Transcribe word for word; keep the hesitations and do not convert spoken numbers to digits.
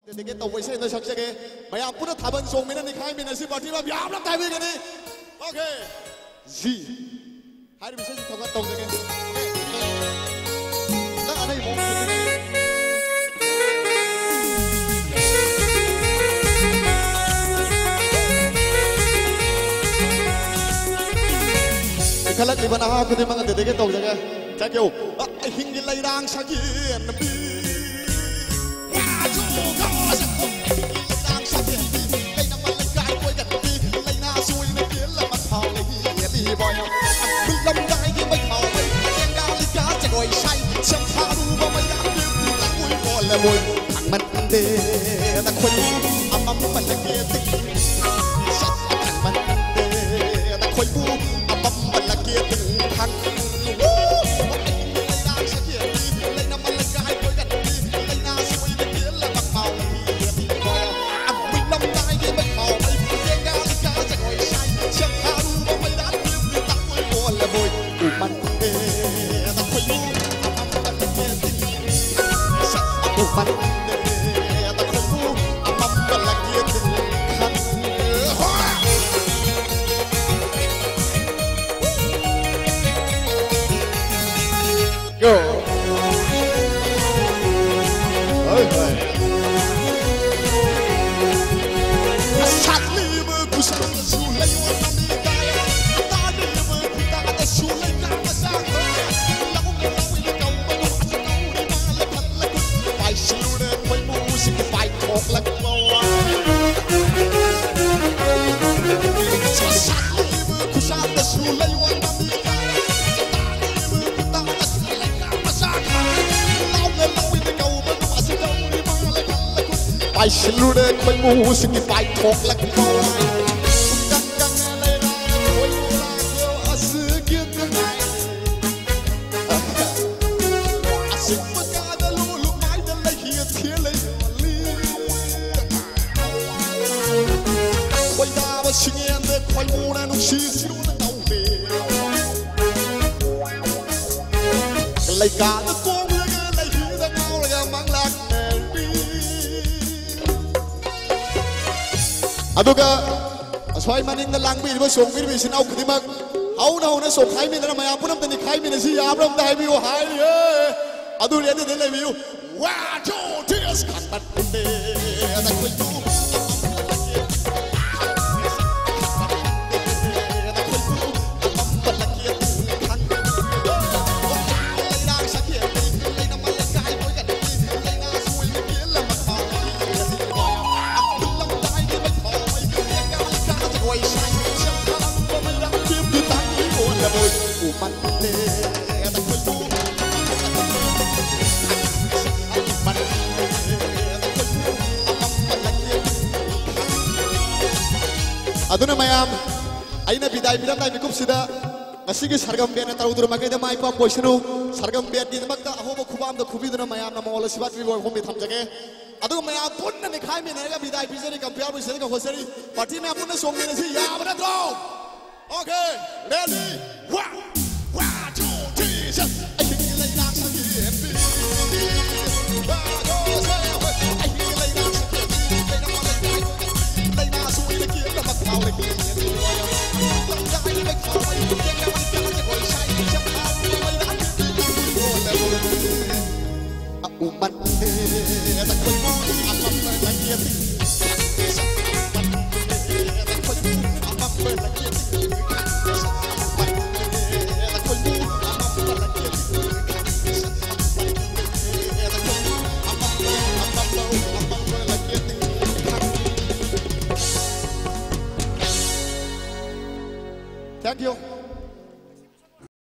Dedicate ꯇꯧꯕ ꯏꯁꯩ ꯑꯃ ꯁꯛꯆꯒꯦ꯫ ꯃꯌꯥꯝ ꯄꯨꯟꯅ ꯊꯥꯕꯜ ꯆꯣꯡꯃꯤꯟꯅꯅꯤ, ꯈꯥꯏꯃꯤꯟꯅꯁꯤ, ꯕꯥꯔꯇꯤ ꯃꯌꯥꯝ ꯌꯥꯝꯅ ꯇꯥꯕꯤꯒꯅꯤ꯫ Okay꯫ ꯖꯤ ꯍꯥꯏꯔꯤꯕ ꯏꯁꯩꯁꯤ ꯊꯧꯒꯠ ꯇꯧꯖꯒꯦ꯫ ꯅꯪ ꯑꯅꯩ ꯃꯑꯣꯡ ꯁꯦꯝꯖꯤꯟꯒꯦ꯫ ꯏꯟꯈꯠꯂꯛꯂꯤꯕ ꯅꯍꯥ ꯈꯨꯗꯤꯡꯃꯛ dedicate ꯇꯧꯖꯒꯦ꯫ Thank you꯫ ꯑꯍꯤꯡꯒꯤ ꯂꯩꯔꯥꯡ ꯁꯥꯒꯦꯟꯕꯤ꯫ Go. Hey, hey. ꯄꯥꯏꯁꯤꯜꯂꯨꯔꯦ ꯈꯣꯏꯃꯨꯁꯤꯡꯒꯤ ꯄꯥꯏꯊꯣꯛꯂꯛꯄ꯫ ꯈꯣꯏꯗꯥꯕ ꯁꯤꯡꯌꯦꯟꯗ ꯈꯣꯏꯃꯨꯅ ꯅꯨꯡꯁꯤꯁꯤꯔꯨꯅ ꯇꯧꯔꯦ꯫ ꯂꯩꯀꯥꯗ ꯇꯣꯡꯂꯒ ꯂꯩꯍꯤꯗ ꯉꯥꯎꯔꯒ ꯃꯪꯂꯥꯛꯅꯔꯤ꯫ ꯑꯗꯨꯒ ꯑꯁ꯭ꯋꯥꯏ ꯃꯅꯤꯡꯗ ꯂꯥꯡꯕꯤꯔꯤꯕ, ꯆꯣꯡꯕꯤꯔꯤꯕ ꯏꯆꯤꯟ ꯏꯅꯥꯎ ꯈꯨꯗꯤꯡꯃꯛ ꯍꯧꯅ ꯍꯧꯅ ꯆꯣꯡꯈꯥꯏꯃꯤꯟꯅꯅ ꯃꯌꯥꯝ ꯄꯨꯝꯅꯃꯛꯇ ꯅꯤꯈꯥꯏꯃꯤꯟꯅꯁꯤ, ꯌꯥꯕ꯭ꯔꯥ ꯑꯝꯇ ꯍꯥꯏꯕꯤꯌꯨ, ꯍꯥꯏꯔꯤꯌꯦ꯫ ꯑꯗꯨ ready ꯗ ꯂꯩꯕꯤꯌꯨ꯫ One, two, three, ꯈꯪꯕꯟꯗꯦ꯫ ꯑꯗꯨꯅ ꯃꯌꯥꯝ, ꯑꯩꯅ ꯕꯤꯗꯥꯏ ꯄꯤꯔꯝꯗꯥꯏ ꯃꯤꯀꯨꯞꯁꯤꯗ ꯉꯁꯤꯒꯤ ꯁꯔꯒꯝ ꯕꯦꯟꯅ ꯇꯧꯗꯨꯅ ꯃꯥꯏꯀꯩꯗ ꯃꯥꯏ ꯄꯥꯛꯄ ꯑꯣꯏꯁꯅꯨ꯫ ꯁꯔꯒꯝ ꯕꯦꯟꯒꯤꯗꯃꯛꯇ ꯑꯍꯧꯕ ꯈꯨꯕꯥꯝꯗ ꯈꯨꯕꯤꯗꯨꯅ ꯃꯌꯥꯝꯅ ꯃꯉꯣꯟꯗ ꯁꯤꯕꯥꯠ ꯄꯤꯕ ꯋꯥꯐꯝꯗꯤ ꯊꯝꯖꯒꯦ꯫ ꯑꯗꯨꯒ ꯃꯌꯥꯝ ꯄꯨꯟꯅ ꯅꯤꯈꯥꯏꯃꯤꯟꯅꯔꯒ ꯕꯤꯗꯥꯏ ꯄꯤꯖꯔꯤ, ꯀꯝꯄꯤꯌꯥꯔ ꯄꯤꯖꯔꯤ, ꯀꯧꯈꯠꯆꯔꯤ꯫ ꯄꯥꯔꯇꯤ ꯃꯌꯥꯝ ꯄꯨꯟꯅ ꯆꯣꯡꯃꯤꯟꯅꯁꯤ, ꯌꯥꯕ ꯅꯠꯇ꯭ꯔꯣ? Okay, ready? One, one, two, three, just. ꯑꯩꯒꯤ ꯂꯩꯅꯥꯁꯤꯗꯤ ꯍꯦꯞꯄꯤ꯫ ꯑꯩꯒꯤ ꯂꯩꯅꯥꯁꯤꯗꯤ ꯍꯦꯞꯄꯤ꯫ ꯂꯩꯅꯥꯁꯨ ꯑꯩꯅ ꯀꯦꯟꯅꯕ ꯀꯥꯎꯔꯦ꯫ Thank you.